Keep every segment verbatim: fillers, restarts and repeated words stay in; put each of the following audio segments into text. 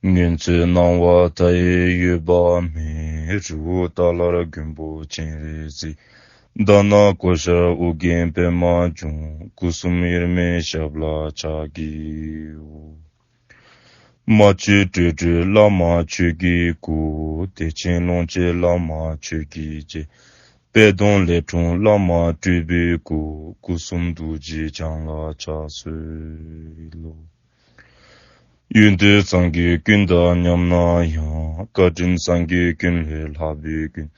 ཉོན་ཚེ་སྣང་བ་མཐའ་ཡས་འོད་དཔག་མེད། རི་བོ་ཏཱ་ལར་མགོན་པོ་སྤྱན་རས་གཟིགས། དྷ་ན་ཀོ་ཤར་ཨོ་རྒྱན་པདྨ་འབྱུང་། སྐུ་གསུམ་དབྱེར་མེད་ཞབས་ལ་ཕྱག་བགྱིའོ། མ་བཅོས་སྤྲོས་བྲལ་བླ་མ་ཆོས་ཀྱི་སྐུ། བདེ་ཆེན་ཀློང་ཆེན་བླ་མ་ཆོས་ཀྱི་རྗེ། པད་སྡོང་ལས་འཁྲུངས་བླ་མ་སྤྲུལ་པའི་སྐུ། སྐུ་གསུམ་རྡོ་རྗེ་འཆང་ལ་ཕྱག་འཚལ་ལོ། ཡོན་ཏན་སངས་རྒྱས་ཀུན་དང་མཉམ་ན་ཡང་། བཀའ་དྲིན་སངས་རྒྱས་ཀུན་ལས་ལྷག་པའི་ཀུན།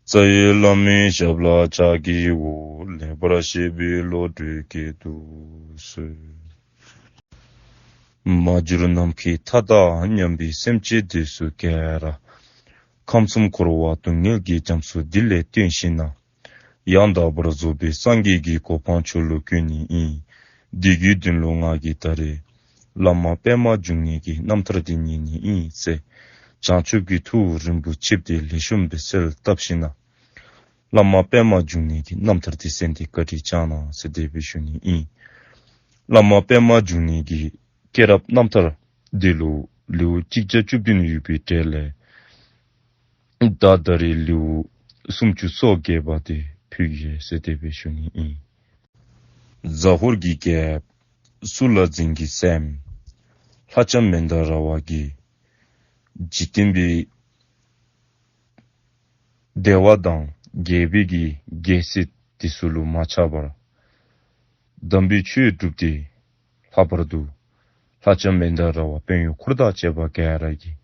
རྩ་བའི་བླ་མའི་ཞབས་ལ་ཕྱག་བགྱིའོ། ལེགས་པར་བཤད་པའི་བློ་གྲོས་བསྐྱེད་དུ་གསོལ། མ་གྱུར་ནམ་མཁའི་མཐའ་དང་མཉམ་པའི་སེམས་ཅན་འདི་ཚུ་ག་ར། ཁམས་གསུམ་འཁོར་བ་སྡུག་བསྔལ་གྱི་རྒྱ་མཚོ་འདི་ལས་བཏོན་ཞིནམ་ན། ཡང་དག་པར་རྫོགས་པའི་སངས་རྒྱས་ཀྱི་གོ་འཕང་མཆོག་ལུ་བཀོད་ནི་ཨིན། འདི་གི་དོན་ལུ་ང་གིས་ད་རེས་བླ་མ་པདྨ་འབྱུང་གནས་ཀྱི་རྣམ་ཐར་འདི་ཉན་ནི་ཨིན་ཟེར། བྱང་ཆུབ་ཀྱི་ཐུགས་རིན་པོ་ཆེ་འདི་ལེགས་ཤོམ་སྦེ་གསལ་བཏབ་ཞིནམ་ན། བླ་མ་པདྨ་འབྱུང་གནས་ཀྱི་རྣམ་ཐར་འདི་གསན་ཏེ་བཀའ་དྲིན་བསྐྱང་གནང་ཟེར་དེ་སྦེ་ཞུ་ནི་ཨིན། བླ་མ་པདྨ་འབྱུང་གནས་ཀྱི་སྐྱེས་རབས་རྣམ་ཐར་འདི་ལུ་ལེའུ་གཅིག་བརྒྱ་བཅུ་བདུན་ཡོད་པའི་གྲས་ལས། ད་ད་རེས་ལེའུ་སུམ་ཅུ་སོ་བརྒྱད་པ་དེ་ཕུལ་གེ་ཟེར་དེ་སྦེ་ཞུ་ནི་ཨིན། ཟ་ཧོར་གྱི་རྒྱལཔོ་གཙུག་ལག་འཛིན་གྱི་སྲསམོ་ལྷ་ལྕམ་མནྡ་ར་བ་གིས་འཇིག་རྟེན་པའི་བདེ་བ་དང་རྒྱལ་པོའི་གི་རྒྱལ་སྲིད་དེ་ཚུ་ལུ་མ་ཆགས་པར་དམ་པའི་ཆོས་སྒྲུབ་སྟེ། ལྷག་པར་དུ་ལྷ་ལྕམ་མནྡ་ར་བ་དཔོན་གཡོག་འཁོར་དང་བཅས་པ་ག་ར་གིས་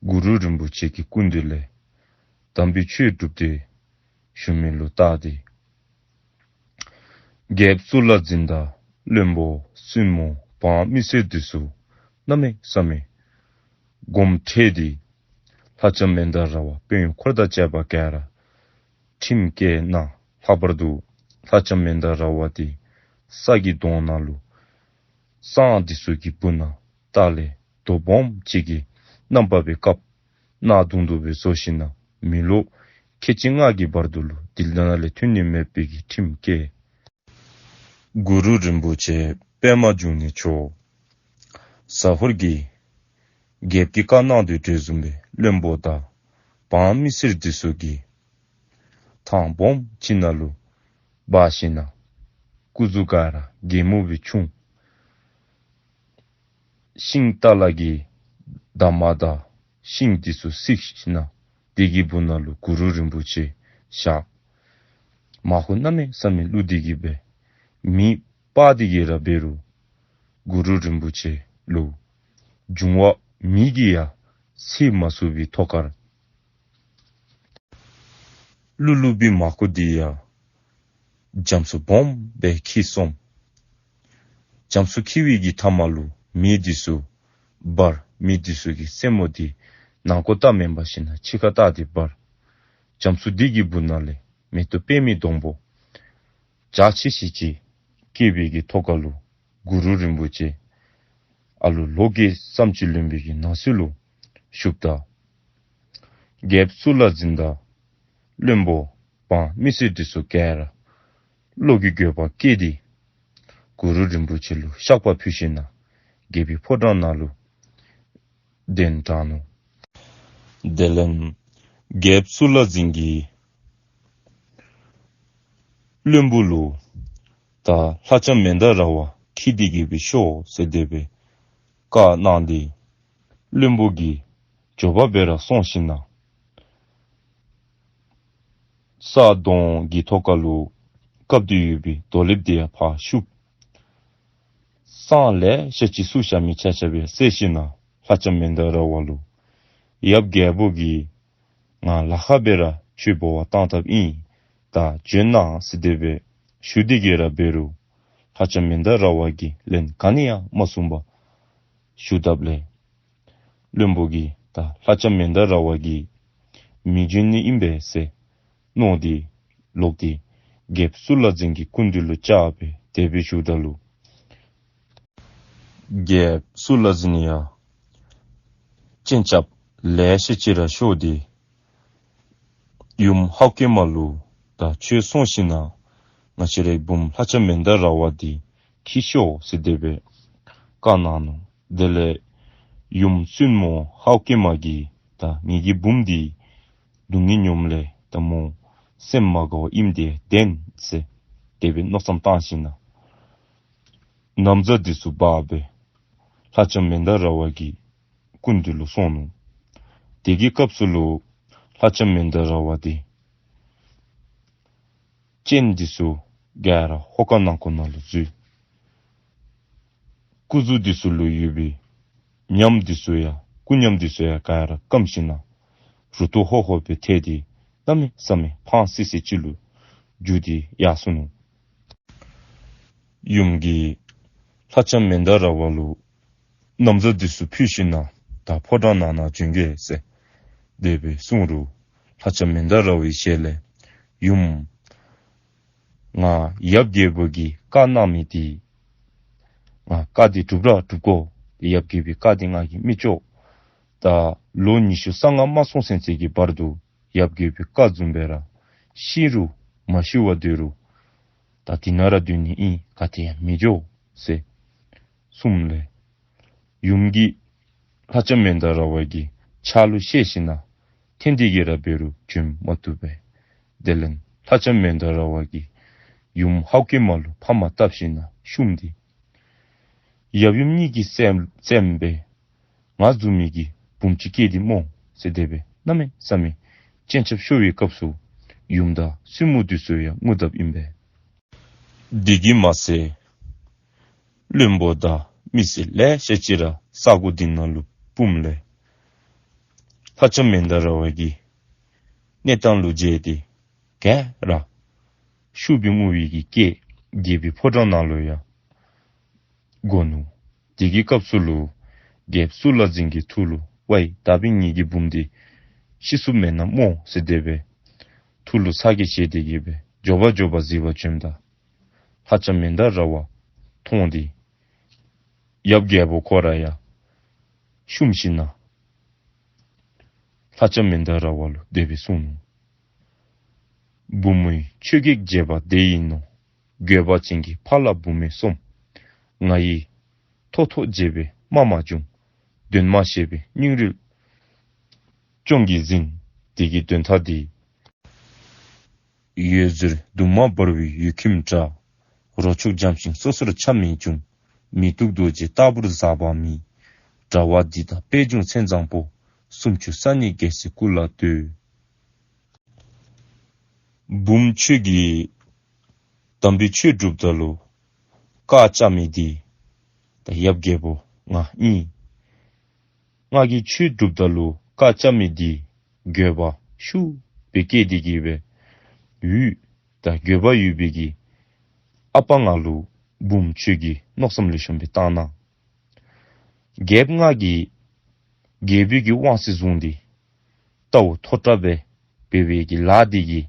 གུ་རུ་རིན་པོ་ཆེ་གི་སྐུ་མདུན་ལས་དམ་པའི་ཆོས་སྒྲུབ་སྟེ་བཞུགས་མི་ལུ་བལྟ་སྟེ། རྒྱལཔོ་གཙུག་ལག་འཛིན་དང་བློན་པོ་བཙུན་མོ་འབངས་མི་སེར་འདི་ཚུ་གནམ་མེད་ས་མེད་དགོངསམ་ཁྲེལ་ཏེ། ལྷ་ལྕམ་མནྡ་ར་བ་དཔོན་གཡོག་འཁོར་དང་བཅས་པ་ག་ར་ཁྲིམས་བཀལ་གནང་། ལྷག་པར་དུ་ལྷ་ལྕམ་མནྡ་ར་བ་དེ་ས་གི་དོང་ནང་ལུ་བསང་འདི་ཚུ་གི་སྦུག་ན་བཏགས་ལས་རྡོ་སྦོམ་ཅིག་གི་རྣམ་པ་སྦེ་བཀབ། གནག་དུང་དུ་སྦེ་བཟོ་ཞིནམ་ན་མེ་ལོང་ཁལ་གཅིག་ལྔ་གི་བར་དུ་ལུ་དེ་ནང་ལས་ཐོན་ནི་མེད་པའི་གི་ཁྲིམས་བཀལ། གུ་རུ་རིན་པོ་ཆེ་པདྨ་འབྱུང་གནས་མཆོག་ཟ་ཧོར་གྱི་རྒྱལཔོ་གིས་བཀའ་གནང་དོ་བཟུམ་སྦེ་བློན་པོ་དང་འབངས་མི་སེར་འདི་ཚུ་གིས་ཐང་སྦོམ་ཅིག་ནང་ལུ་འབག་ཞིནམ་ན་སྐུ་གཟུགས་ག་ར་གད་མོ་སྦེ་ཕྱུང་། ཤིང་ཏ་ལ་གི་འདབ་མ་དང་ཤིང་འདི་ཚུ་བསྲེགས་ཞིནམ་ན་དེ་གི་སྦུག་ན་ལུ་གུ་རུ་རིན་པོ་ཆེ་བཞག། མར་ཁུ་གནམ་མེད་ས་མེད་བླུགས་ཏེ་གི་སྦེ་མེ་སྤར་ཏེ་གི་ར་འབད་རུང་གུ་རུ་རིན་པོ་ཆེ་ལུ་འབྱུང་བ་མེ་གིས་ཡང་འཚིག་མ་ཚུགས་པའི་ཐོག་ཁར་བླུགས་བླུགས་པའི་མར་ཁུ་དེ་ཡང་རྒྱ་མཚོ་སྦོམ་སྦེ་འཁྱིལ་སོང་། རྒྱ་མཚོ་འཁྱིལ་བའི་གི་མཐའ་མ་ལུ་མེ་འདི་ཚུ་འབར། མེ་འདི་ཚུ་གི་རྩེ་མོ་འདི་ནང་ཁོག་ལྟ་མེན་པར་ཞིནམ་ན་ཕྱི་ཁར་ལྟ་སྟེ་འབར། རྒྱ་མཚོ་འདི་གི་སྦུག་ན་ལས་མེ་ཏོག་པདྨའི་སྡོང་པོ་འཇའ་ཆི་ཆི་ཅིག་སྐྱེས་པའི་གི་ཐོག་ཁར་ལུ་གུ་རུ་རིན་པོ་ཆེ་ཨ་ལོ་ལོ་བརྒྱད་ཙམ་ཅིག་ལོན་པའི་གི་ནང་གསེས་ལུ་བཞུགསཔ་ད། རྒྱལཔོ་གཙུག་ལག་འཛིན་དང་བློན་པོ་འབངས་མི་སེར་འདི་ཚུ་ག་ར་བློ་གི་འགྱོད་པ་སྐྱེས་ཏེ་གུ་རུ་རིན་པོ་ཆེ་ལུ་བཤགས་པ་ཕུལ་ཞིནམ་ན་རྒྱལ་པོའི་ཕོ་བྲང་ནང་ལུ་གདན་དྲངས་ནུག། དེ་ལས་རྒྱལཔོ་གཙུག་ལག་འཛིན་གྱིས་བློན་པོ་ལུ་ད་ལྷ་ལྕམ་མནྡ་ར་བ་འཁྱིད་དེ་གི་སྦེ་ཤོག་ཟེར་དེ་སྦེ་བཀའ་གནང་སྟེ་བློན་པོ་གིས་མགྱོགས་པ་སྦེ་ར་སོང་ཞིནམ་ན་ས་དོང་གི་ཐོག་ཁར་ལུ་བཀབ་སྟེ་ཡོད་པའི་རྡོ་ལེབ་དེ་ཡང་ཕར་བཤུབ། བསང་ལེ་ཤ་ཅིག་བསྲུབས་བཞག་མི་ཆ་ཁྱབ་ཡང་བསད་ཞིནམ་ན་ལྷ་ལྕམ་མནྡ་ར་བ་ལུ་ཡབ་རྒྱལ་པོ་གིས་ང་ལཱ་ཁག་སྦེ་ར་ཁྱོད་འབོ་བར་བཏང་དཔ་ཨིན། ད་བྱོན་གནང་ཟེར་དེ་སྦེ་ཞུ་སྟེ་གི་ར་འབད་རུང་ལྷ་ལྕམ་མནྡ་ར་བ་གིས་ལན་ག་ནི་ཡང་མ་གསུངས་པར་བཞུགས་དཔ་ལས་བློན་པོ་གིས་ད་ལྷ་ལྕམ་མནྡ་ར་བ་གིས་མི་བྱོན་ནི་ཨིན་པས་ཟེར་མནོ་སྟེ་ལོག་སྟེ་རྒྱལཔོ་གཙུག་ལག་འཛིན་གྱི་སྐུ་མདུན་ལུ་བཅར་སྦེ་དེ་སྦེ་ཞུཝ་ད་ལུ་རྒྱལཔོ་གཙུག་ལག་འཛིན་ཡང་སྤྱན་ཆབ་ལེ་ཤ་ཅིག་ར་ཤོར་ཏེ་ཡུམ་ཧཱུྃ་མ་ལུ་ད་ཁྱོད་སོང་ཞིནམ་ན་ང་བཅས་རའི་བུམོ་ལྷ་ལྕམ་མནྡ་ར་བ་འདི་འཁྱིད་ཤོག་ཟེར་དེ་སྦེ་བཀའ་གནང་ནུག། དེ་ལས་ ཡུམ་བཙུན་མོ་ཧའུ་ཀེ་མ་གིས་ད་ངེ་གི་བུམོ་འདི་སྡུག་བསྔལ་མྱོངམ་ལས་ད་མོ་སེམས་མ་དགའ་བར་ཨིནམ་འདི་བདེན་ཟེར་དེ་སྦེ་མནོ་བསམ་བཏང་ཞིནམ་ན་ན་བཟའ་འདི་ཚུ་འབག་སྦེ་ལྷ་ལྕམ་མན་དཱ་ར་བ་གི་སྐུ་མདུན་ལུ་སོང་ནུག། དེ་གི་སྐབས་སུ་ལུ་ལྷ་ལྕམ་མན་དཱ་ར་བ་འདི་སྤྱན་འདི་ཚུ་ག་ར་ཧོ་ཀ་ནང་ཁོག་ནང་ལུ་འཛུལ། སྐུ་གཟུགས་འདི་ཚུ་ལུ་ཡོད་པའི་ཉམས་འདི་ཚུ་ཡང་སྐུ་ཉམས་འདི་ཚུ་ཡང་ག་ར་སྐམ་ཞིནམ་ན་རུ་ཏོ་ཧོ་ཧོ་སྦེ་ཐལ་ཏེ་གནམ་མེད་ས་མེད་ཕངས་སི་སི་ཅིག་ལུ་འགྱུར་ཏེ་ཡར་སོ་ནུག། ཡུམ་གྱིས་ལྷ་ལྕམ་མན་དཱ་ར་བ་ལུ་ན་བཟའ་འདི་ཚུ་ཕུད་ཞིནམ་ན་ད་ཕོ་བྲང་ནང་ན་བྱོན་གེ་ཟེར་དེ་སྦེ་གསུངས་རུང་ལྷ་ལྕམ་མན་དཱ་ར་བའི་ཞལ་ལས་ཡུམ་ང་ཡབ་རྒྱལ་པོ་གིས་བཀའ་གནང་མི་འདི་ང་བཀའ་འདི་སྒྲུབ་ར་སྒྲུབ་དགོ། ཡབ་རྒྱལ་པོའི་བཀའ་འདི་ང་གིས་མི་བཅོ། ད་ལོ་ཉི་ཤུ་རྩ་ལྔ་མ་སོང་ཚུན་ཚོད་ཀྱི་བར་དུ་ཡབ་རྒྱལ་པོའི་བཀའ་བཟུམ་སྦེ་ར་ཤི་རུང་མ་ཤི་བར་སྡོད་རུང་ད་འདི་ནང་ར་སྡོད་ནི་ཨིན། ག་ཏེ་ཡང་མི་འགྱོ་ཟེར་གསུངམ་ལས་ཡུམ་གྱིས་ལྷ་ལྕམ་མན་དཱ་ར་བ་གི་ཕྱག་ལུ་བཤེད་ཞིནམ་ན་ཐེངས་འདི་གིས་ར་འབད་རུང་བྱོན་མ་བཏུབ་པས། དེ་ལས་ལྷ་ལྕམ་མན་དཱ་ར་བ་གིས་ཡུམ་ཧའུ་ཀེ་མ་ལུ་ཕམ་བཏབ་ཞིནམ་ན་བཤུམས་ཏེ་ཡབ་ཡུམ་གཉིས་ཀྱི་སེམས་སེམས་སྦེ་ང་བཟུམ་མའི་གི་བུམོ་ཅིག་སྐྱེས་ཏེ་སྨོ་ཟེར་དེ་སྦེ་གནམ་མེད་ས་མེད་སྤྱན་ཆབ་ཤོར་བའི་སྐབས་སུ་ཡུམ་དང་བཙུན་མོ་འདི་ཚུ་ཡང་ངུ་དཔ་ཨིན་པས། འདི་གིས་མ་ཚད་བློན་པོ་དང་མི་སེར་ལེ་ཤ་ཅིག་ར་ས་གོ་འདི་ནང་ལུ་སྤུངམ་ལས་ལྷ་ལྕམ་མན་དཱ་ར་བ་གི་གནས་སྟངས་ལུ་མཇལ་ཏེ་ག་ར་ཤུགས་སྦེ་ངུ་བའི་གི་སྐད་རྒྱལ་པོའི་ཕོ་བྲང་ནང་ལུ་ཡང་གོ་ནུག། དེ་གི་སྐབས་སུ་ལུ་རྒྱལཔོ་གཙུག་ལག་འཛིན་གྱི་ཐུགས་ལུ་ཝའི་ད་འབདན་ངེ་གི་བུམོ་འདི་ཤི་སོཔ་མེན་ན་སྨོ་ཟེར་དེ་སྦེ་ཐུགས་ལུ་ཚ་གྱང་བཞེས་ཏེ་གི་སྦེ་མགྱོགས་པ་མགྱོགས་པ་གཟིགས་པར་བྱོནམ་ད་ལྷ་ལྕམ་མན་དཱ་ར་བ་མཐོང་སྟེ་ཡབ་རྒྱལ་པོ་ཁོ་ར་ཡང་བཤུམས་ཞིནམ་ན་ལྷ་ལྕམ་མན་དཱ་ར་བ་ལུ་དེ་སྦེ་གསུངས་ནུག། བུམོ་ཡི་ཆོས་གེགས་བྱེད་པ་དེ་ཡིས་ནོ། འགྱོད་པ་ཅན་གྱི་ཕ་ལ་བུ་མེད་སོམས། ང་ཡིས་ཐོག་ཐོག་བྱས་པས་མ་མ་བྱུང་། དོན་མ་ཤེས་པའི་སྙིང་རུས་གཅོང་གིས་ཟིན། དེ་གི་དོན་དག་འདི། འོད་ཟེར་གདུང་མ་འབར་བའི་འོད་ཁྱིམ་འདྲ། རོ་མཆོག་འཇམ་ཞིང་སོ་སོར་ཆ་མི་འབྱུང་། མི་སྡུག་རྡོ་རྗེ་ལྟ་བུར་ཟག་པ་མེད། དྲ་བ་འདི་དག་པད་འབྱུང་མཚན་བཟང་པོ། སུམ་ཅུ་རྩ་གཉིས་རྒྱལ་སྲས་སྐུ་ལ་འདུད། བུམོ་ཁྱོད་ཀྱིས་དམ་པའི་ཆོས་སྒྲུབ་ད་ལུ་བཀའ་བཅག་མི་འདི་ད་ཡབ་རྒྱལ་པོ་ང་ཨིན། ང་གིས་ཆོས་སྒྲུབ་ད་ལུ་བཀའ་བཅག་མི་འདི་འགྱོད་པ་ཤུགས་སྦེ་སྐྱེས་ཏེ་གི་སྦེ་ཡུལ་ད་འགྱོད་པ་ཡོད་པའི་གི་ཨ་པ་ང་ལུ་བུམོ་ཁྱོད་ཀྱིས་མནོ་བསམ་ལེགས་ཤོམ་སྦེ་བཏང་གནང་། རྒྱལཔོ་ང་གིས་རྒྱལ་པོའི་གི་དབང་ཚད་བཟུང་སྟེ་རྟ་བོ་མཐོ་དྲགས་སྦེ་འབད་བའི་གི་ལཱ་འདི་གིས་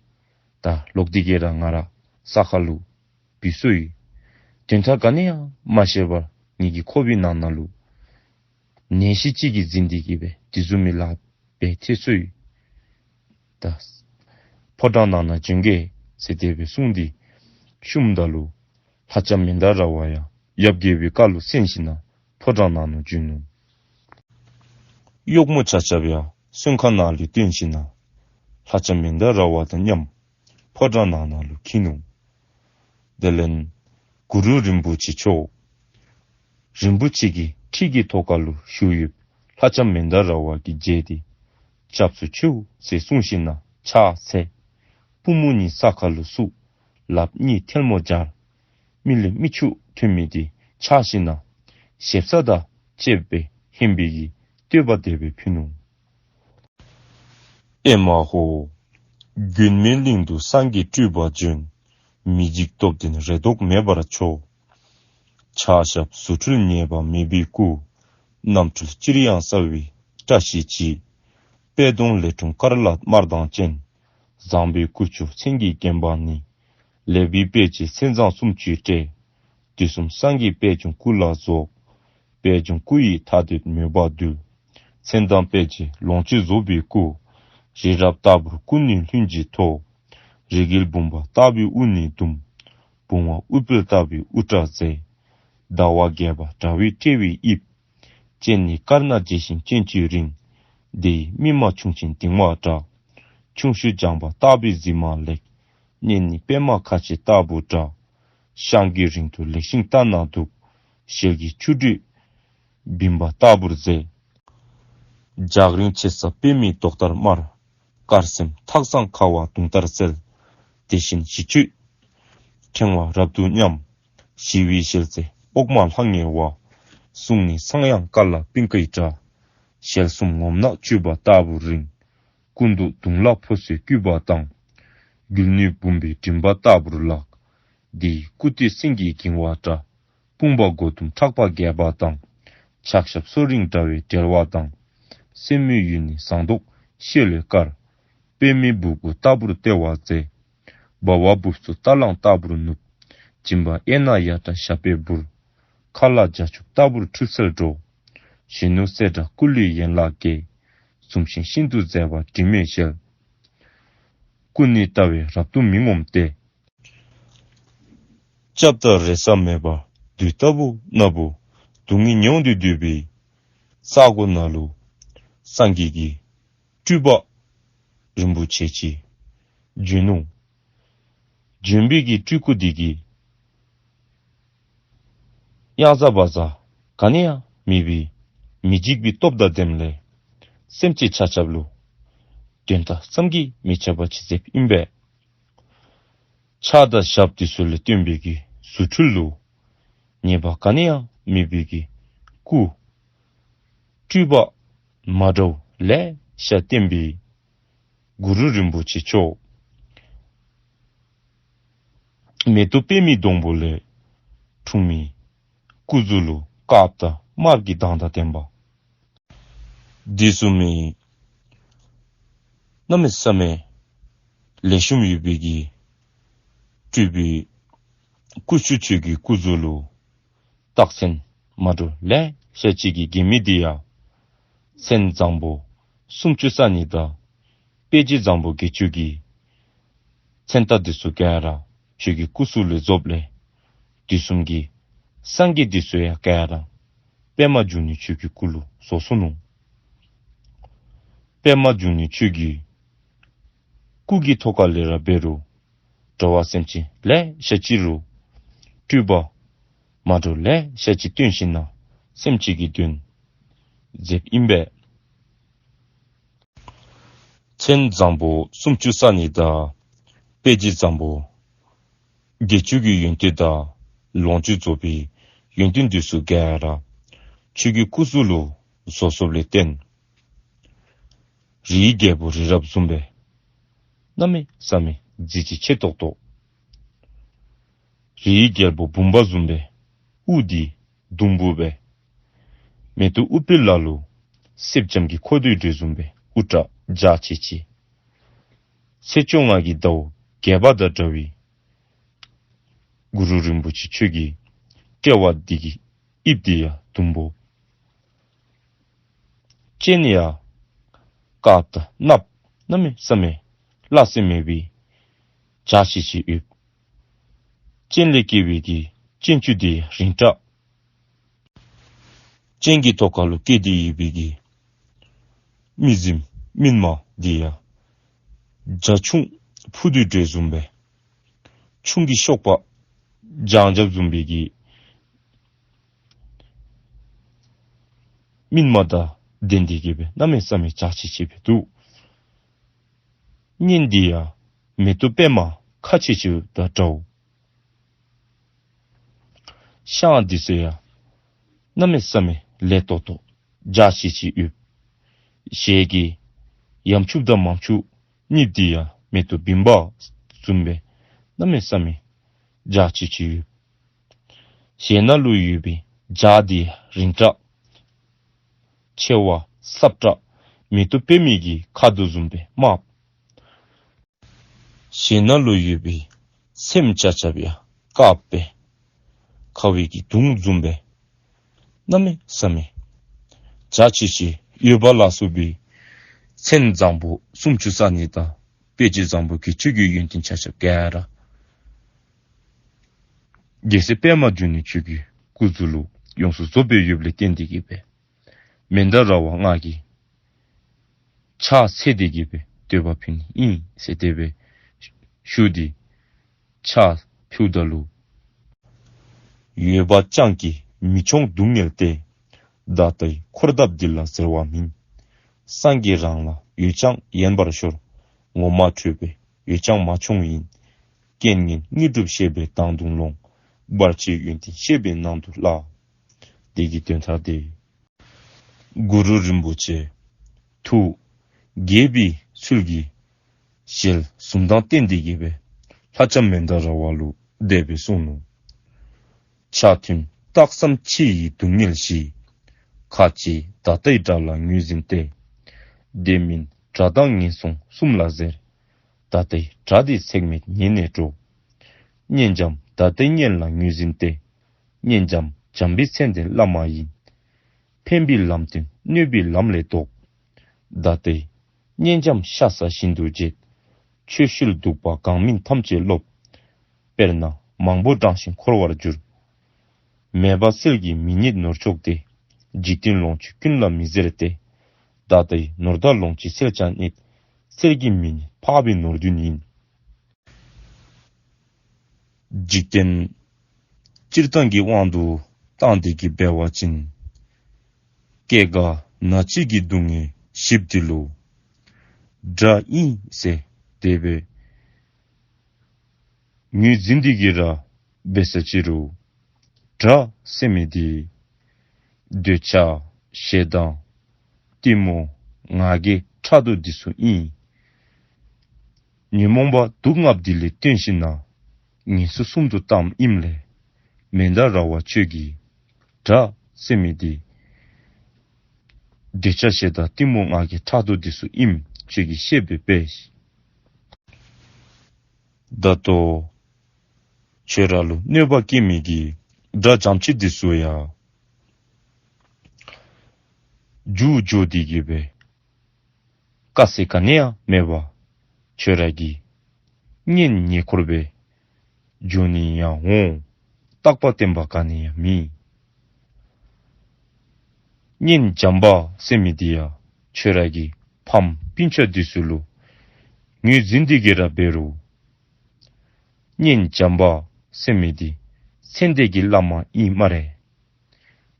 ད་ལོག་སྟེ་གི་ར་ང་ར་ས་ཁ་ལུ་བུད་སོ་ཡི། དོན་དག་ག་ནི་ཡང་མ་ཤེས་པར་ངེ་གི་ཁོག་པའི་ནང་ན་ལུ་ནད་གཞི་ཅིག་གིས་འཛིན་ཏེ་གི་སྦེ་དེ་བཟུམ་མའི་ལཱ་འབད་ཐལ་སོ་ཡི། ད་ཕོ་བྲང་ནང་ན་བྱོན་གེ་ཟེར་དེ་སྦེ་གསུངས་ཏེ་བཤུམ་ད་ལུ་ལྷ་ལྕམ་མན་དཱ་ར་བ་ཡང་ཡབ་རྒྱལ་པོའི་བཀའ་ལུ་གསན་ཞིནམ་ན་ཕོ་བྲང་ནང་ན་བྱོན་ནུག། གཡོགམོ་ཆ་ཁྱབ་ཡང་བཙོན་ཁང་ནང་ལས་བཏོན་ཞིནམ་ན་ལྷ་ལྕམ་མན་དཱ་ར་བ་དང་མཉམ་ཕོ་བྲང་ནང་ན་ལུ་འཁྱིད་ནུག། དེ་ལས་གུ་རུ་རིན་པོ་ཆེ་མཆོག་རིན་པོ་ཆེ་གི་ཁྲི་གི་ཐོག་ཁ་ལུ་བཞུགས་ཡོདཔ་ལྷ་ལྕམ་མན་དཱ་ར་བ་གིས་མཇལ་ཏེ་སྐྱབས་སུ་མཆིའོ་ཟེར་གསུངས་ཞིནམ་ན་ཕྱག་འཚལ། པུས་མོ་གཉིས་ས་ཁ་ལུ་བཙུགས། ལགཔ་གཉིས་ཐལ་མོ་སྦྱར། མིག་ལས་མིག་ཆུ་ཐོན་མི་འདི་ཕྱག་ཞིནམ་ན་ཞེ་ས་དང་བཅས་པའི་ཧན་པའི་གི་བསྟོད་པ་དེ་སྦེ་ཕུལ་ནུག། ཨེ་མ་ཧོ། མགོན་མེད་གླིང་དུ་སངས་རྒྱས་སྤྲུལ་པ་བྱོན། མི་འཇིགས་སྟོབས་ལྡན་རེ་དོགས་མེད་པར་འཕྱོ། ཕྱག་ཞབས་རྫུ་འཕྲུལ་ཉེས་པ་མེད་པའི་སྐུ། རྣམ་འཕྲུལ་ཅིར་ཡང་གསལ་བའི་བཀྲ་ཤིས་ཀྱི། པད་སྡོང་ལས་འཁྲུངས་དཀར་ལ་དམར་མདངས་ཅན། བཟང་པོའི་སྐུ་མཆོག་མཚན་གྱིས་བརྒྱན་པ་ནི། ལེགས་པའི་དཔལ་གྱི་མཚན་བཟང་སུམ་ཅུས་སྤྲས། དུས་གསུམ་སངས་རྒྱས་པད་འབྱུང་སྐུ་ལ་རྫོགས། པད་འབྱུང་སྐུ་ཡི་མཐའ་དོན་མོས་པ་འདུལ། མཚན་དང་དཔལ་གྱི་ལོངས་སྤྱོད་རྫོགས་པའི་སྐུ། རི་རབ་ལྟ་བུར་ཀུན་ནས་ལྷུན་གྱིས་མཐོ། རི་རྒྱལ་འབུམ་པ་ལྟ་བུའི་དབུ་ནས་ཟླུམ། བུང་བ་ཨུཏྤལ་ལྟ་བུའི་དབུ་སྐྲ་མཛེས། ཟླ་བ་རྒྱས་པ་དྲ་བས་སྤྲས་པའི་དབྱིབས། སྤྱན་ནི་དཀར་ནག་འབྱེ་ཞིང་སྤྱན་གཅིག་རིང་། དེ་ཡི་སྨིན་མ་ཁྱུང་ཆེན་གདིང་བ་འདྲ། ཁྱུང་ཤུགས་འཇམ་པ་ལྟ་བུའི་གཟིགས་མ་ལེགས། སྙན་ནི་པདྨ་ཁ་ཕྱེ་ལྟ་བུ་འདྲ། ཤངས་ཀྱི་རིང་དུ་ལེགས་ཤིང་ལྟ་ན་སྡུག། ཞལ་གྱི་ཆུ་སྦྲུལ་བིམ་པ་ལྟ་བུར་མཛེས། ལྗགས་རིང་ཆེ་ས་པདྨའི་མདོག་ལྟར་དམར། དཀར་སེམས་ཐག་བཟང་ཁ་བ་དུང་ལྟར་གསལ། དེ་བཞིན་ཞི་ཆོས་ཕྲེང་བ་རབ་ཏུ་ཉམས། ཞི་བའི་ཞལ་ཟས་འོག་མ་ལྷང་ངེ་བ། གསུང་ནི་ཚངས་དབྱངས་སྐ་ལ་པིང་ཀའི་སྒྲ། ཞལ་གསུམ་ངོམ་ནག་བཅུ་པ་ལྟ་བུར་རིང་། སྐུ་མདོག་དུང་ལ་ཕོ་སོའི་སྐུད་པ་དང་། མགུལ་ནི་འབུམ་པའི་མགྲིན་པ་ལྟ་བུར་ལགས། དེ་ཡི་སྐུ་སྟོད་སེང་གེའི་འགྱིང་བ་འདྲ། དཔུང་པ་མགོ་ཟླུམ་ཕྲག་པ་རྒྱས་པ་དང་། ཕྱག་ཞབས་སོ་རིང་འདྲ་བའི་བྲེལ་བ་དང་། སེན་མོའི་ཡུལ་ནི་ཟངས་མདོག་ཤེལ་ལས་དཀར། པདྨའི་སྦུབས་གུ་ལྟ་བུར་ལྟེ་བ་མཛེས། ལྦ་བ་སྦུབས་སུ་རྟ་གླང་ལྟ་བུར་ནུབ། མཇིང་པ་གཡས་ན་གཡའ་སྒྲ་ཞབས་པད་འབུར། ཁ་ལ་བྱ་ཕྱུགས་ལྟ་བུར་ཁྲུས་གསོལ་འགྲོ། གཞོན་ནུ་སྲས་འདྲ་སྐུ་ལུས་ཡན་ལག་རྒྱས། འཛུམ་ཞིང་ཤིན་ཏུ་མཛེས་པ་དྲི་མེད་ཞལ། སྐུ་ནི་ལྟ་བས་རབ་ཏུ་མི་ངོམས་ཏེ། སྐྱབས་དང་རེ་ས་མེད་པར་བདུད་ལྟ་བུ་ནག་པོ་སྡུག་བསྔལ་མྱོང་སྟེ་སྡོད་པའི་ས་གོ་ནང་ལུ་སངས་རྒྱས་ཀྱི་སྤྲུལ་པ་རིན་པོ་ཆེ་ཅིག་བྱོན་ནུག། བྱོན་པའི་གི་སྤྲུལ་སྐུ་འདི་གིས་གཡང་ཟ་བ་ཟ་ག་ནི་ཡང་མེད་པའི་མི་འཇིགས་པའི་སྟོབས་དང་ལྡནམ་ལས་སེམས་ཅན་ཆ་ཁྱབ་ལུ་དོན་དག་བསམ་གྱིས་མི་ཁྱབ་པ་ཅིག་མཛདཔ་ཨིན་པས། ཕྱག་དང་ཞབས་འདི་ཚུ་ལས་བརྟེན་པའི་གི་རྫུ་འཕྲུལ་ལུ་ཉེས་པ་ག་ནི་ཡང་མེད་པའི་གི་སྐུ་སྤྲུལ་པ་མ་འདྲཝ་ལེ་ཤ་བསྟན་པའི་གུ་རུ་རིན་པོ་ཆེ་མཆོག་མེ་ཏོག་པདྨའི་སྡོང་པོ་ལས་འཁྲུངས་མི་སྐུ་གཟུགས་ལུ་དཀརཔོ་དང་དམརཔོ་གི་མདངས་དང་ལྡན་པ། འདི་ཚུ་མི་གནམ་མེད་ས་མེད་ལེགས་ཤོམ་ཡོད་པའི་གི་སྤྲུལ་པའི་སྐུ་ཞབས་ཁྱོད་ཀྱི་སྐུ་གཟུགས་ལུ་རྟགས་མཚན་མ་འདྲཝ་ལེ་ཤ་ཅིག་གིས་བརྒྱན་མི་འདི་ཡང་མཚན་བཟང་པོ་སུམ་ཅུ་རྩ་གཉིས་དང་དཔེ་བྱད་བཟང་པོ་བརྒྱད་ཅུ་གི་མཚན་རྟགས་འདི་ཚུ་ག་ར་ཁྱོད་ཀྱི་སྐུ་གཟུགས་ལས་རྫོགསཔ་ལས་དུས་གསུམ་གྱི་སངས་རྒྱས་འདི་ཚུ་ཡང་ག་ར་པདྨ་འབྱུང་གནས་ཁྱོད་ཀྱི་སྐུ་ལུ་རྫོགས་སོ་ནུག། པདྨ་འབྱུང་གནས་ཁྱོད་ཀྱི་སྐུ་གི་ཐོག་ཁ་ལས་ར་འབད་རུང་འགྲོ་བ་སེམས་ཅན་ལེ་ཤ་ཅིག་ལུ་སྤྲུལ་པ་མ་འདྲཝ་ལེ་ཤ་ཅིག་སྟོན་ཞིནམ་ན་སེམས་ཅན་གྱི་དོན་མཛདཔ་ཨིན་པས། མཚན་བཟང་པོ་སུམ་ཅུ་རྩ་གཉིས་དང་དཔེ་བྱད་བཟང་པོ་བརྒྱད་ཅུ་གི་ཡོན་ཏན་དང་ལོངས་སྤྱོད་རྫོགས་པའི་ཡོན་ཏན་འདི་ཚུ་ག་ར་ཁྱོད་ཀྱི་སྐུ་གཟུགས་ལུ་རྫོགས་སོཔ་ལས་བརྟེན་རིའི་རྒྱལ་པོ་རི་རབ་བཟུམ་སྦེ་གནམ་མེད་ས་མེད་མཛེས་ཅིང་ཆེ་ཏོག་ཏོ། རིའི་རྒྱལ་པོ་བུམ་པ་བཟུམ་སྦེ་དབུ་འདི་ཟླུམ་པོ་སྦེ། མེ་ཏོག་ཨུཏྤལ་ལ་ལུ་སེརཔོ་ལྕམ་གྱི་འཁོར་འདི་འདྲ་བཟུམ་སྦེ་དབུ་སྐྲ་འཇའ་ཆི་ཆི། ཚེས་བཅོ་ལྔ་གི་ཟླཝ་རྒྱས་པ་དང་འདྲ་བའི་གུ་རུ་རིན་པོ་ཆེ་ཁྱོད་ཀྱི་དཔྲལ་བ་འདི་གི་དབྱིབས་འདི་ཡང་ཟླུམ་པོ། སྤྱན་ཡང་དཀརཔོ་དང་གནགཔོ་གནམ་མེད་ས་མེད་སླ་བསྲེ་མེད་པའི་འཇའ་ཆི་ཆི་ཡོད། སྤྱན་ལས་སྐྱེ་བའི་གི་སྤྱན་ཆུ་འདི་ཡང་རིང་དྲགས། སྤྱན་གྱི་ཐོག་ཁ་ལུ་སྐྱེས་ཏེ་ཡོད་པའི་གི་མིག་རྫིམ་སྨིན་མ་འདི་ཡང་བྱ་ཁྱུང་འཕུར་དོ་འདྲ་བཟུམ་སྦེ་ཁྱུང་གི་གཤོག་པ་འཇམ་འཇམ་བཟུམ་སྦེ་གི་སྨིན་མ་དང་ལྡན་ཏེ་གི་སྦེ་གནམ་མེད་ས་མེད་འཇའ་ཆི་ཆི་སྦེ་འདུག། སྙན་འདི་ཡང་མེ་ཏོག་པདྨ་ཁ་ཆེ་ཆེ་དང་འདྲཝ། ཤངས་འདི་ཚུ་ཡང་གནམ་མེད་ས་མེད་ལེགས་ཏོག་ཏོ་འཇའ་ཆི་ཆི་ཡོད། ཞལ་གྱི་ཡ་མཆུ་དང་མ་མཆུ་གཉིས་འདི་ཡང་མེ་ཏོག་བིམ་པ་བཟུམ་སྦེ་གནམ་མེད་ས་མེད་འཇའ་ཆི་ཆི་ཡོད། ཞལ་ནང་ལུ་ཡོད་པའི་འཇའ་འདི་རིང་དྲགས། མཆེ་བ་སྲབ་དྲགས་མེ་ཏོག་པདྨའི་གི་ཁ་དོག་བཟུམ་སྦེ་དམརཔོ། ཞལ་ནང་ལུ་ཡོད་པའི་སེན་མོ་ཆ་ཁྱབ་ཡང་དཀརཔོ་སྦེ་ཁ་བའི་གི་དུང་བཟུམ་སྦེ་གནམ་མེད་ས་མེད་འཇའ་ཆི་ཆི་ཡོད་པ་ལ་སོགས་པའི་མཚན་བཟང་པོ་སུམ་ཅུ་རྩ་གཉིས་དང་དཔེ་བྱད་བཟང་པོ་གི་ཁྱོད་ཀྱི་ཡོན་ཏན་ཆ་ཁྱབ་ག་ར་རྒྱལ་སྲས་པདྨ་འབྱུང་གནས་ཁྱོད་ཀྱི་སྐུ་གཟུགས་ལུ་ཡོངས་སུ་རྫོགས་པའི་ཡོདཔ་ལས་བརྟེན་ཏེ་གི་སྦེ་ མནྡ་ར་བ་ང་གིས་ཕྱག་འཚལ་ཏེ་གི་སྦེ་བསྟོད་པ་ཕུལ་ནི་ཨིན་ཟེར་དེ་སྦེ་ཞུ་སྟེ་ཕྱག་ཕུལཝ་ད་ལུ། འོད་དཔག་ཅིང་གིས་མི་འཕྱོང་སྡུག་བསྔལ་ཏེ། ད་ལྟའི་འཁོར་འདབ་འདི་ལ་ཟེར་བ་མིན། སངས་རྒྱས་རང་ལ་འོད་ཀྱང་ཡལ་བར་ཤོར། ངོ་མ་འཕྲོད་པའི་འོད་ཀྱང་མ་བྱུང་ཡིན། རྐྱེན་ངན་དངོས་གྲུབ་བཤད་པའི་གདངས་དུ་ལོངས། བར་ཆད་ཡོན་ཏན་བཤད་པའི་ནང་དུ་བརླག། དེ་གི་དོན་དག་དེ། གུ་རུ་རིན་པོ་ཆེ་ཐུགས་དགྱེས་པའི་ཚུལ་གྱིས་ཞལ་གསུམ་དང་བསྟན་ཏེ་གི་སྦེ་ལྷ་ལྕམ་མནྡ་ར་བ་ལུ་དེ་སྦེ་གསུངས་ནུག། ཆ་མཐུན་རྟགས་ཙམ་ཕྱི་ཡི་སྡུག་བསྔལ་ཞི། ཁ་ཕྱེ་ད་ལྟའི་དགྲ་ལ་ངོས་འཛིན་ཏེ། དེ་མིན་དགྲ་དང་ངན་སོང་གསུམ་ལ་ཟེར། ད་ལྟའི་དགྲ་དེ་ཚེགས་མེད་ཉེ་གནས་འགྲོ། གཉེན་འཇམ་ད་ལྟའི་གཉེན་ལ་ངོས་འཛིན་ཏེ། གཉེན་འཇམ་འཇམ་པའི་མཚན་ལྡན་བླ་མ་ཡིན། ཕན་པའི་ལམ་སྟོན་གནོད་པའི་ལམ་ལས་བཟློག། ད་ལྟའི་གཉེན་འཇམ་ཤ་ཟ་བཞིན་དུ་བརྗེད། ཆོས་ཤུལ་གདུག་པ་གང་མིན་ཐམས་ཅད་སློབ། དཔེར་ན་མང་པོ་བགྲངས་ཤིང་འཁོར་བར་འགྱུར། མེད་པ་སེལ་གྱི་མི་རྙེད་ནོར་མཆོག་སྟེ། འཇིག་རྟེན་ལོངས་སྤྱོད་ཀུན་ལ་མི་ཟེར་ཏེ། ད་ལྟའི་ནོར་དང་ལོངས་སྤྱོད་སེལ་ཀྱང་རྙེད། སེལ་གྱི་མི་རྙེད་འཕགས་པའི་ནོར་བདུན་ཡིན། འཇིག་རྟེན་སྤྱིར་བཏང་གི་དབང་དུ་བཏང་སྟེ་གི་འབད་བ་ཅིན། སྐྱེ་རྒ་ན་འཆི་གི་སྡུག་བསྔལ་བཞི་པོ་འདི་ལུ་དགྲ་ཨིན་ཟེར་དེ་སྦེ་ངོས་འཛིན་ཏེ་གི་ར་འབད་ས་ཅི་རུང་དགྲ་ཟེར་མི་འདི་འདོད་ཆགས་ཞེ་སྡང་གཏི་མུག་ང་རྒྱལ་ཕྲག་དོག་འདི་ཚུ་ཨིན། ཉོན་མོངས་པ་དུག་ལྔ་པོ་འདི་ལས་བཏོན་ཞིནམ་ན་ངན་སོང་གསུམ་དུ་བཏངམ་ཨིནམ་ལས་མནྡ་ར་བ་ཁྱོད་ཀྱིས་དགྲ་ཟེར་མི་འདི་འདོད་ཆགས་ཞེ་སྡང་གཏི་མུག་ང་རྒྱལ་ཕྲག་དོག་འདི་ཚུ་ཨིནམ་ཁྱོད་ཀྱིས་ཤེས་པས་པས། ད་ལྟོ་ཁྱོད་ར་ལུ་གནོད་པ་བསྐྱལ་མི་གི་དགྲ་འཇམ་ཅིག་འདི་ཚུ་ཡང་རྒྱུག་འགྱོ་སྟེ་གི་སྦེ་དཀའ་ཚེགས་ག་ནི་ཡང་མེད་པར་ཁྱོད་ར་གི་གཉེན་ཉེ་འཁོར་སྦེ་འགྱོ་ནི་ཡང་འོང་། རྟག་པ་བརྟན་པ་ག་ནི་ཡང་མེད། གཉེན་འཇམ་པ་ཟེར་མི་འདི་ཡང་ཁྱོད་ར་གི་ཕམ་སྤུན་ཆ་འདི་ཚུ་ལུ་ངོས་འཛིན་ཏེ་གི་ར་འབད་རུང་གཉེན་འཇམ་པ་ཟེར་མི་འདི་མཚན་ལྡན་གྱི་བླ་མ་ཨིན་སྨ་རེ།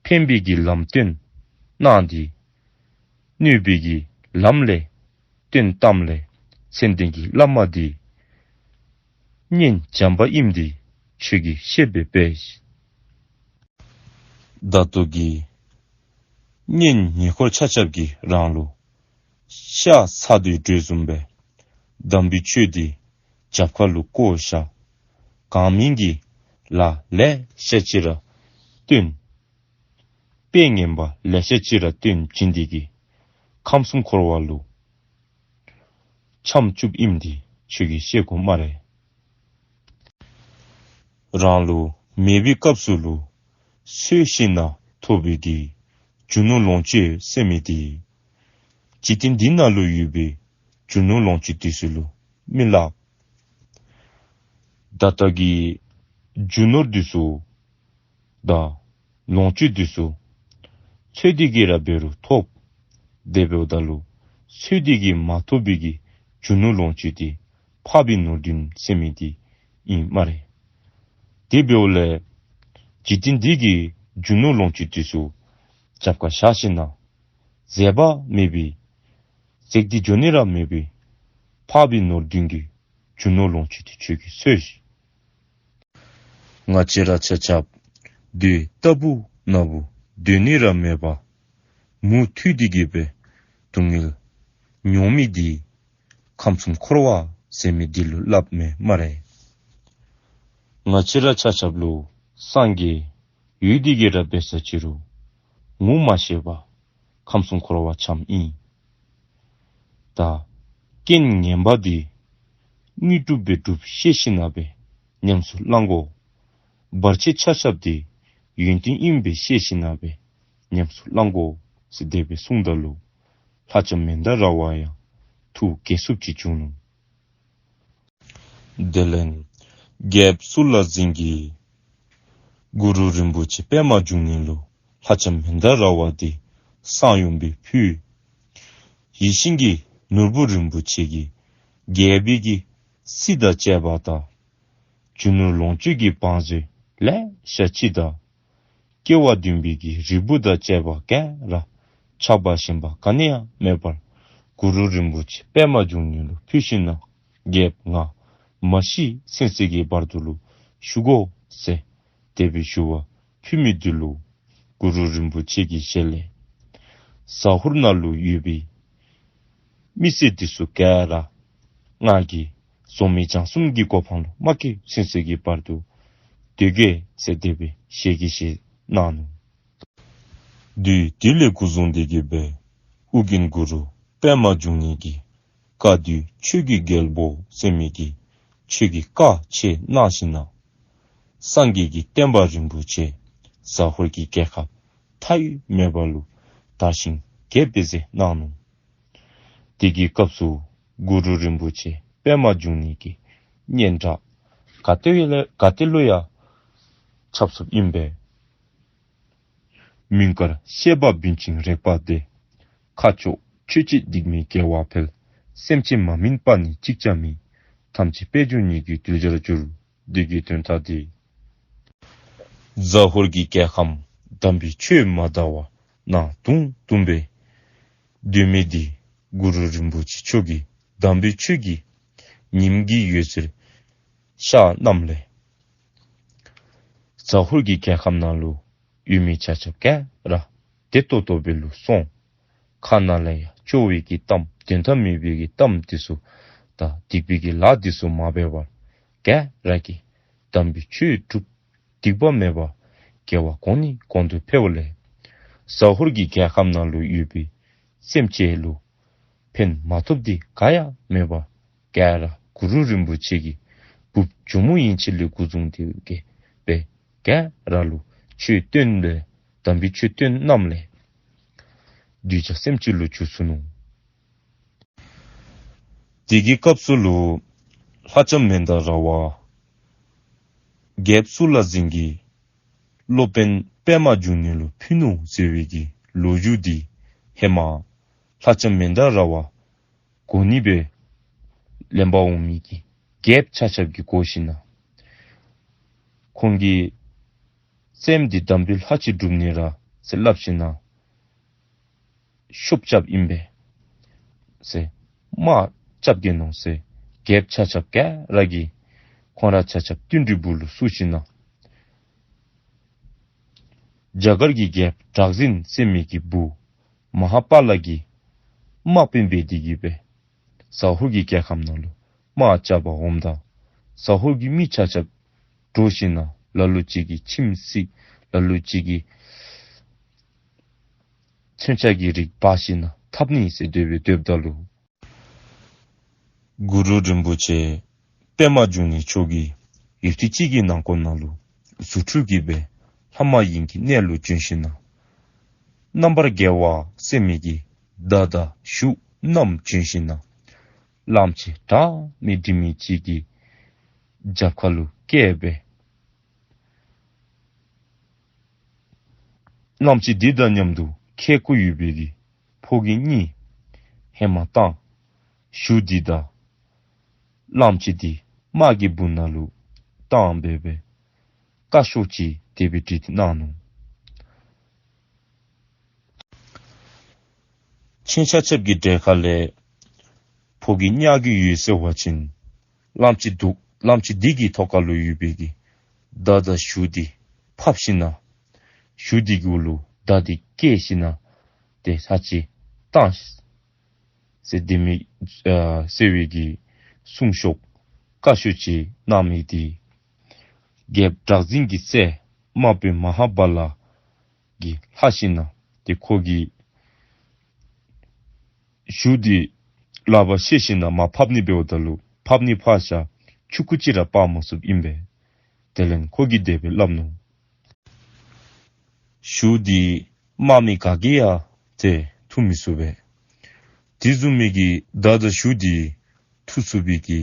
ཕན་པའི་གི་ལམ་སྟོན་གནང་སྟེ་གནོད་པའི་གི་ལམ་ལས་བཏོན་བཏངམ་ལས་མཚན་ལྡན་གྱི་བླ་མ་འདི་གཉེན་འཇམ་པ་ཨིནམ་འདི་ཁྱོད་ཀྱིས་ཤེས་པས་པས། ད་ལྟོ་གི་གཉེན་ཉེ་འཁོར་ཆ་ཁྱབ་ཀྱིས་རང་ལུ་ཤ་ཚ་དུས་དྲོད་བཟུམ་སྦེ་དམ་པའི་ཆོས་འདི་རྒྱབ་ཁ་ལུ་བཀོ་བཞག། གང་མིན་གྱི་ལཱ་ལེ་ཤ་ཅིག་ར་སྟོན། དཔེ་ངན་པ་ལེ་ཤ་ཅིག་ར་སྟོན་བྱིན་ཏེ་གི་ཁམས་གསུམ་འཁོར་བ་ལུ་འཁྱམས་བཅུགཔ་ཨིནམ་འདི་ཁྱོད་ཀྱིས་ཤེས་དགོ་སྨ་རེ། རང་ལུ་མེད་པའི་སྐབས་སུ་ལུ་འཚོལ་ཞིནམ་ན་ཐོབ་པའི་གི་རྒྱུ་ནོར་ལོངས་སྤྱོད་ཟེར་མི་འདི་འཇིག་རྟེན་འདི་ནང་ལུ་ཡོད་པའི་རྒྱུ་ནོར་ལོངས་སྤྱོད་འདི་ཚུ་ལུ་མི་བརླག། ད་ལྟ་གི་རྒྱུ་ནོར་འདི་ཚུ་དང་ལོངས་སྤྱོད་འདི་ཚུ་འཚོལ་ཏེ་གི་ར་འབད་རུང་ཐོབ། དེ་འབདཝ་ད་ལུ་འཚོལ་ཏེ་གི་མ་ཐོབ་པའི་གི་རྒྱུ་ནོར་ལོངས་སྤྱོད་འདི་འཕགས་པའི་ནོར་བདུན་ཟེར་མི་འདི་ཨིན་སྨ་རེ། དེ་འབདཝ་ལས་འཇིག་རྟེན་འདི་གི་རྒྱུ་ནོར་ལོངས་སྤྱོད་འདི་ཚུ་རྒྱབ་ཁར་བཞག་ཞིནམ་ན་ཟད་པ་མེད་པའི་ཟད་དེ་འགྱོ་ནི་ར་མེད་པའི་འཕགས་པའི་ནོར་བདུན་གྱི་རྒྱུ་ནོར་ལོངས་སྤྱོད་འདི་ཁྱོད་ཀྱིས་འཚོལ་ཤིག། ང་བཅས་ར་ཆ་ཁྱབ་དུས་རྟག་བུ་ན་བུ་སྡོད་ནི་ར་མེད་པར་མུ་མཐུད་དེ་གི་སྦེ་སྡུག་བསྔལ་མྱོང་མི་འདི་ཁམས་གསུམ་འཁོར་བ་ཟེར་མི་འདི་ལུ་སླབ་མས་སྨ་རེ། ང་བཅས་ར་ཆ་ཁྱབ་ལུ་སངས་རྒྱས་ཡོད་དེ་གི་ར་འབད་ས་ཅི་རུང་ངོ་མ་ཤེས་པར་ཁམས་གསུམ་འཁོར་བ་འཁྱམས་ཨིན། ད་རྐྱེན་ངན་པ་འདི་དངོས་གྲུབ་སྦེ་སྒྲུབ་ཤེས་ཞིནམ་ན་སྦེ་ཉམས་སུ་བླང་དགོ། བར་ཆད་ཆ་ཁྱབ་འདི་ཡོན་ཏན་ཨིནམ་སྦེ་ཤེས་ཞིནམ་ན་སྦེ་ཉམས་སུ་བླང་དགོ་ཟེར་དེ་སྦེ་གསུངམ་ད་ལུ་ལྷ་ལྕམ་མནྡ་ར་བ་ཡང་ཐུགས་དགྱེས་སུ་ཅིག་བྱུང་ནུག། དེ་ལས་རྒྱལཔོ་གཙུག་ལག་འཛིན་གྱིས་གུ་རུ་རིན་པོ་ཆེ་པདྨ་འབྱུང་གནས་ལུ་ལྷ་ལྕམ་མནྡ་ར་བ་འདི་ གསང་ཡུམ་སྦེ་ཕུལ། ཡིད་བཞིན་གྱི་ནོར་བུ་རིན་པོ་ཆེ་གིས་རྒྱལ་པོའི་གི་སྲིད་དང་བཅས་པ་དང་། རྒྱུ་ནོར་ལོངས་སྤྱོད་ཀྱི་བང་མཛོད་ལེ་ཤ་ཅིག་དང་། སྐྱེ་བ་བདུན་པའི་གི་རིལ་བུ་དང་བཅས་པ་ག་ར་ཆག་པ་ཞེན་པ་ག་ནི་ཡང་མེད་པར་གུ་རུ་རིན་པོ་ཆེ་པདྨ་འབྱུང་གནས་ལུ་ཕུལ་ཞིནམ་ལས་རྒྱལཔོ་ང་མ་ཤི་ཚུན་ཚོད་ཀྱི་བར་དུ་ལུ་བཞུགས་དགོ་ཟེར་དེ་སྦེ་ཞུ་བ་ཕུལ་མི་འདི་ལུ་གུ་རུ་རིན་པོ་ཆེ་གི་ཞལ་ལས་ཟ་ཧོར་ནང་ལུ་ཡོད་པའི་མི་སེར་འདི་ཚུ་ག་ར་ང་གིས་བཟོ་མི་བྱང་སེམས་ཀྱི་གོ་འཕང་ལུ་མ་བཀོད་ཚུན་ཚོད་ཀྱི་བར་དུ་སྡོད་གེ་ཟེར་དེ་སྦེ་ཞལ་གྱིས་བཞེས་གནང་ནུག། དུས་དེ་ལས་འགོ་བཟུང་སྟེ་གི་སྦེ་ཨོ་རྒྱན་གུ་རུ་པདྨ་འབྱུང་གནས་ཀྱིས་བཀའ་བསྡུ་ཆོས་ཀྱི་རྒྱལ་པོ་ཟེར་མི་གི་ཆོས་ཀྱི་བཀའ་ཆེན་གནང་ཞིནམ་ལས་སངས་རྒྱས་ཀྱི་བསྟན་པ་རིན་པོ་ཆེ་ཟ་ཧོར་གྱི་རྒྱལ་ཁབ་མཐའ་དབུས་མེད་པ་ལུ་དར་ཞིང་རྒྱས་པར་མཛད་གནང་ནུག། དེ་གི་སྐབས་སུ་གུ་རུ་རིན་པོ་ཆེ་པདྨ་འབྱུང་གནས་ཀྱི་སྙན་གྲགས་ག་ཏེ་ལས་ག་ཏེ་ལུ་ཡང་ཁྱབ་སོཔ་ཨིན་པས། མུན་དཀར་ཤེས་པ་བུན་ཆེན་རེག་པ་དེ། ཁ་ཕྱོགས་ཆོས་བྱེད་སྡིག་མེད་དགེ་བ་འཕེལ། སེམས་ཅན་མ་སྨིན་པ་ནི་གཅིག་ཀྱང་མེད། ཐམས་ཅད་པད་འབྱུང་ཉིད་ཀྱི་གདུལ་བྱར་གྱུར། འདི་གི་དོན་དག་འདི། ཟ་ཧོར་གྱི་རྒྱལ་ཁམས་དམ་པའི་ཆོས་མ་དར་བར་གནག་དུང་དུང་སྦེ་སྡོད་མི་འདི་གུ་རུ་རིན་པོ་ཆེ་མཆོག་གིས་དམ་པའི་ཆོས་ཀྱི་ཉིམ་གྱི་འོད་ཟེར་ཤར་གནངམ་ལས་ཟ་ཧོར་གྱི་རྒྱལ་ཁམས་ནང་ལུ་ཡོད་མི་ཆ་ཁྱབ་ག་ར་བདེ་ཏོག་ཏོ་སྦེ་ལུས་སོང་། ཁ་ནང་ལས་ཡང་སྐྱོ་བའི་གི་གཏམ་དོན་དག་མེད་པའི་གི་གཏམ་འདི་ཚུ་དང་སྡིག་པའི་གི་ལཱ་འདི་ཚུ་མ་འབད་བར་ག་ར་གིས་དམ་པའི་ཆོས་སྒྲུབ། སྡིག་པ་མེད་པར་དགེ་བ་གོང་ནས་གོང་དུ་འཕེལ་བ་ལས་ཟ་ཧོར་གྱི་རྒྱལ་ཁམས་ནང་ལུ་ཡོད་པའི་སེམས་ཅན་ལུ་ཕན་མ་ཐོགས་འདི་ག་ཡང་མེད་པར་ག་ར་གུ་རུ་རིན་པོ་ཆེ་གི་འབུཔ་ཇོ་མོ་ཡན་ཆད་ལས་འགོ་བཟུང་སྟེ་གི་སྦེ་ག་ར་ལུ་ཆོས་སྟོན་ལས་དམ་པའི་ཆོས་སྟོན་གནངམ་ལས་གདུལ་བྱ་སེམས་ཅན་ལུ་བྱོན་སོ་ནུག། དེ་གི་སྐབས་སུ་ལུ་ལྷ་ལྕམ་མན་དཱ་ར་བ་རྒྱལཔོ་གཙུག་ལག་འཛིན་གྱི་སློབ་དཔོན་པདྨ་འབྱུང་གནས་ལུ་ཕུལ་ནུག་ཟེར་བའི་གི་ལོ་རྒྱུས་འདི་ཧེ་མ་ལྷ་ལྕམ་མན་དཱ་ར་བ་གོ་ནི་སྦེ་ལེན་པར་འོང་མི་གི་རྒྱལཔོ་ཆ་ཁྱབ་ཀྱིས་གོ་ཞིནམ་ལས་ཁོང་གིས་སེམས་འདི་དམ་པའི་ལྷ་ཅིག་སྒྲུབ་ནི་ར་ཟེར་སླབ་ཞིནམ་ལས་ཤོབ་རྐྱབ་ཨིན་པས་ཟེར་དམག་རྐྱབ་གེ་ནོ་ཟེར་རྒྱལཔོ་ཆ་ཁྱབ་ག་ར་གིས་ཁོང་ར་ཆ་ཁྱབ་བསྟུན་གྲོས་སྦུག་ལུ་བཙུགས་ཞིནམ་ལས་རྒྱ་གར་གྱི་རྒྱལཔོ་གྲགས་འཛིན་ཟེར་མི་གི་བུ་མ་ཧཱ་པཱ་ལ་གིས་དམག་དཔོན་འབད་དེ་གི་སྦེ་ཟ་ཧོར་གྱི་རྒྱལ་ཁམས་ནང་ལུ་དམག་རྐྱབ་པར་འོངམ་ད་ཟ་ཧོར་གྱི་མི་ཆ་ཁྱབ་འདྲོགས་ཞིནམ་ལས་ལ་ལུ་ཅིག་གིས་ཁྱིམ་བརྩིགས། ལ་ལུ་ཅིག་གིས་མཚོན་ཆ་གི་རིགས་འབག་ཞིནམ་ལས་འཐབ་ནི་ཟེར་དེ་སྦེ་སྡོདཔ་ད་ལུ་གུ་རུ་རིན་པོ་ཆེ་པདྨ་འབྱུང་གནས་མཆོག་གིས་ཡུདཔ་ཐེངས་ཅིག་གི་ནང་འཁོད་ནང་ལུ་རྫུ་འཕྲུལ་གྱིས་སྦེ་ལྷ་མ་ཡིན་གྱི་གནས་ལུ་བྱོན་ཞིནམ་ལས་རྣམ་པར་རྒྱལ་བ་ཟེར་མི་གི་མདའ་དང་གཞུ་བསྣམས་བྱོན་ཞིནམ་ལས་གླངམོ་ཆེ་དྲག་མི་འདྲེ་མི་ཅིག་གི་རྒྱབ་ཁ་ལུ་བཀལ་སྦེ་གླངམོ་ཆེ་འདི་དང་མཉམ་དུ་ཁལ་བཀོད་ཡོད་པའི་གི་ཕོ་རྒྱས་གཉིས་ཧེ་མ་བཏང་། གཞུ་འདི་དང་གླངམོ་ཆེ་འདི་དམག་གི་སྦུག་ནང་ལུ་བཏང་སྦེ་སྦེ་བཀའ་ཤོག་ཅིག་དེ་སྦེ་བྲིས་ཏེ་གནང་ནུག། ཁྱེད་ཆ་ཁྱབ་ཀྱི་གྲལ་ཁ་ལས་ཕོ་རྒྱས་གཉའ་གི་ཡོད་ཟེར་བ་ཅིན་གླངམོ་ཆེ་འདུག། གླངམོ་ཆེ་འདི་གི་ཐོག་ཁ་ལུ་ཡོད་པའི་གི་མདའ་དང་གཞུ་འདི་ཕབ་ཞིནམ་ལས་གཞུ་འདི་གུ་ལུ་མདའ་འདི་བཀལ་ཞིནམ་ལས་ཏེ་ལྷ་ཅིག་བཏང་ཟེར་དེ་མི་ཨ་ཟེར་བའི་གི་གསུང་ཤོག་བཀའ་ཤོག་ཅིག་གནང་མི་འདི་རྒྱལཔོ་གྲགས་འཛིན་གྱི་སྲས་དམག་དཔོན་མ་ཧཱ་པཱ་ལ་གིས་ལྷག་ཞིནམ་ལས་ཏེ་ཁོ་གིས་གཞུ་འདི་ལག་པར་བཤེད་ཞིནམ་ལས་མར་ཕབ་ནི་འབདཝ་ད་ལུ་ཕབ་ནི་ཕར་བཞག་ཆུང་ཀུ་ཅིག་ར་ཕབ་མ་ཚུགསཔ་ཨིན་པས། དེ་ལས་ཁོ་གིས་དེ་སྦེ་སླབ་ནུག། གཞུ་འདི་དམག་མི་ག་གིས་ཡང་ཏེ་འཐུ་མི་ཚུགས་པས། དེ་བཟུམ་མའི་གི་མདའ་དང་གཞུ་འདི་འཐུ་ཚུགས་པའི་གི་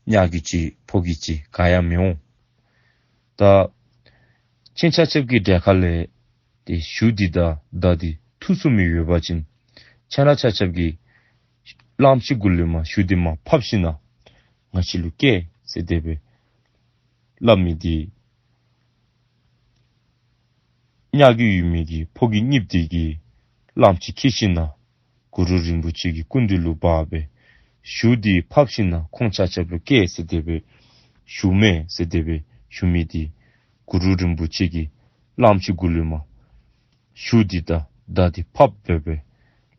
གཉའ་གི་ཅིག་ཕོ་རྒྱས་ཅིག་ག་ཡང་མི་འོང་། ད་ཁྱེད་ཆ་ཁྱབ་ཀྱི་གྲལ་ཁ་ལས་ཏེ་གཞུ་འདི་དང་མདའ་འདི་ ཐུགས་སུ་མི་ཡོད་པ་ཅིན་ཁྱེད་ར་ཆ་ཁྱབ་ཀྱིས་གླངམོ་ཆེ་གུ་ལུ་མར་ཞུ་འདི་མར་ཕབ་ཞིནམ་ན་ང་བཅས་ལུ་བསྐྱལ་ཟེར་དེ་སྦེ་སླབ་མི་འདི་ཉ་གི་ཡུལ་མི་གི་ཕོ་རྒྱས་གཉིས་འདི་གིས་གླངམོ་ཆེ་འཁྱིད་ཞིནམ་ན་གུ་རུ་རིན་པོ་ཆེ་གི་སྐུ་མདུན་ལུ་འབག་སྦེ་ཞུ་འདི་ཕབ་ཞིནམ་ན་ཁོང་ཆ་ཁྱབ་ལུ་བསྐྱལ་ཟེར་དེ་སྦེ་ཞུཝ་མས་ཟེར་དེ་སྦེ་ཞུ་མི་འདི་གུ་རུ་རིན་པོ་ཆེ་གིས་གླངམོ་ཆེ་གུ་ལུ་མར་ཞུ་འདི་དང་མདའ་འདི་ཕབ་སྦེ་སྦེ་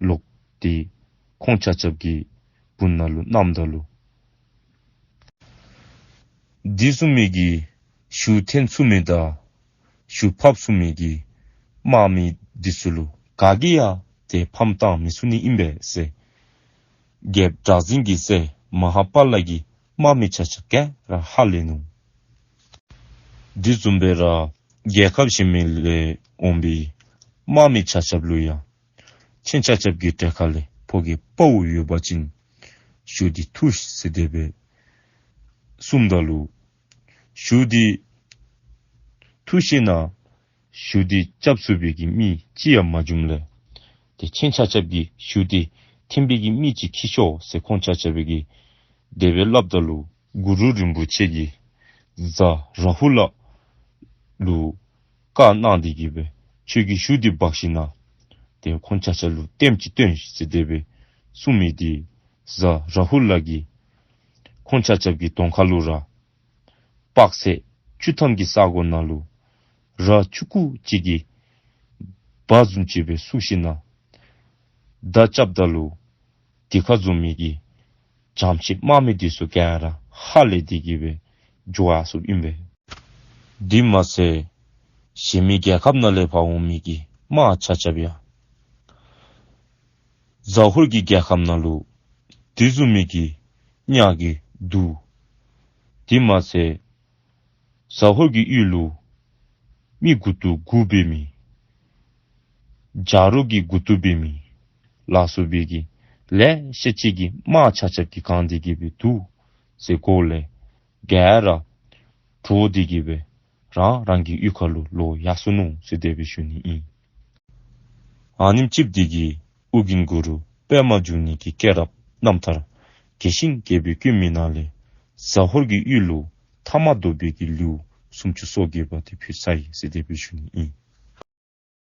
ལོག་སྟེ་ཁོང་ཆ་ཁྱབ་ཀྱི་སྦུག་ན་ལུ་བསྣམས་ད་ལུ། འདི་བཟུམ་མའི་གི་ཞུ་འཐེན་ཚུགས་མི་དང་ཞུ་ཕབ་ཚུགས་མི་གི་དམག་མི་འདི་ཚུ་ལུ་ག་གིས་ཡང་ཏེ་ཕམ་བཏང་མི་ཚུགས་ནི་ཨིན་པས་ཟེར་རྒྱལཔོ་གྲགས་འཛིན་གྱི་སྲས་མ་ཧཱ་པཱ་ལ་གིས་དམག་མི་ཆ་ཁྱབ་ག་ར་ཧ་ལས་ནུག། འདི་བཟུམ་སྦེ་ར་རྒྱལ་ཁབ་གཞན་མི་ལས་འོང་བའི་དམག་མི་ཆ་ཁྱབ་ལུ་ཡང་ཁྱེད་ཆ་ཁྱབ་ཀྱི་གྲལ་ཁ་ལས་ཕོ་རྒྱས་དཔའ་བོ་ཡོད་པ་ཅིན་ཞུ་འདི་འཐུ་ཤིག་ཟེར་དེ་སྦེ་གསུངམ་ད་ལུ་ཞུ་འདི་འཐུ་ཞིནམ་ན་ཞུ་འདི་རྐྱབ་ཚུགས་པའི་གི་མི་ཅིག་ཡང་མ་བྱུངམ་ལས་ཏེ་ཁྱེད་ཆ་ཁྱབ་ཀྱིས་ཞུ་འདི་འཐེན་པའི་གི་མི་ཅིག་འཁྱིད་ཤོག་ཟེར་ཁོང་ཆ་ཁྱབ་ཀྱིས་དེ་སྦེ་སླབ་ད་ལུ་གུ་རུ་རིན་པོ་ཆེ་གིས་གཟའ་རཱ་ཧུ་ལ་ལུ་བཀའ་གནང་སྟེ་གི་སྦེ་ཁྱོད་ཀྱིས་ཞུ་འདི་འབག་ཞིནམ་ན་ཏེ་ཁོང་ཆ་ཁྱབ་ལུ་ལྟདམོ་ཅིག་སྟོན་ཤིག་ཟེར་དེ་སྦེ་གསུངས་མི་འདི་གཟའ་རཱ་ཧུ་ལ་གིས་ཁོང་ཆ་ཁྱབ་ཀྱི་གདོང་ཁ་ལུ་ར་དཔག་ཚད་བཅུ་ཐམ་གྱི་ས་གོ་ནང་ལུ་ར་ཆུང་ཀུ་ཅིག་གི་བ་བཟུམ་ཅིག་སྦེ་བཙུགས་ཞིནམ་ན་མདའ་རྐྱབ་ད་ལུ་དེ་ཁར་འཛོམས་མི་གི་བྱམས་ཆེ་དམག་མི་འདི་ཚུ་ག་ར་ཧ་ལས་ཏེ་གི་སྦེ་འགྱོ་ཡར་སོཔ་ཨིན་པས། དེ་མ་ཚད་གཞན་མི་རྒྱལ་ཁབ་ནང་ལས་ཕར་འོང་མི་གི་དམག་ཆ་ཁྱབ་ཡང་ཟ་ཧོར་གྱི་རྒྱལ་ཁམས་ནང་ལུ་དེ་བཟུམ་མའི་གི་ཉ་གི་དུག། དེ་མ་ཚད་ཟ་ཧོར་གྱི་ཡུལ་ལུ་མི་མགུ་ཏོ་དགུ་འབད་མི་བྱ་རོག་གི་མགུ་ཏོ་འབད་མི་ལ་སོགས་པའི་གི་ལེ་ཤ་ཅིག་གི་དམག་ཆ་ཁྱབ་ཀྱིས་གང་སྟེ་གི་སྦེ་འདུག་ཟེར་གོ་ལས་ག་ར་བྲོས་ཏེ་གི་སྦེ་རང་རང་གི་ཡུལ་ཁ་ལུ་ལོག་ཡར་སོ་ནུག་ཟེར་དེ་སྦེ་ཞུ་ནི་ཨིན། ཨ་ནེམ་ཅིག་འདི་གིས་ཨོ་རྒྱན་གུ་རུ་པདྨ་འབྱུང་གནས་ཀྱི་སྐྱེས་རབས་རྣམ་ཐར་རྒྱས་ཤིང་རྒྱས་པར་བཀོད་མི་ནང་ལས་ཟ་ཧོར་གྱི་ཡུལ་ལུ་ཐ་མ་བདོ་བའི་གི་ལེའུ་སུམ་ཅུ་སོ་བརྒྱད་པ་དེ་ཕུལ་ཚར་ཡི་ཟེར་དེ་སྦེ་ཞུ་ནི་ཨིན།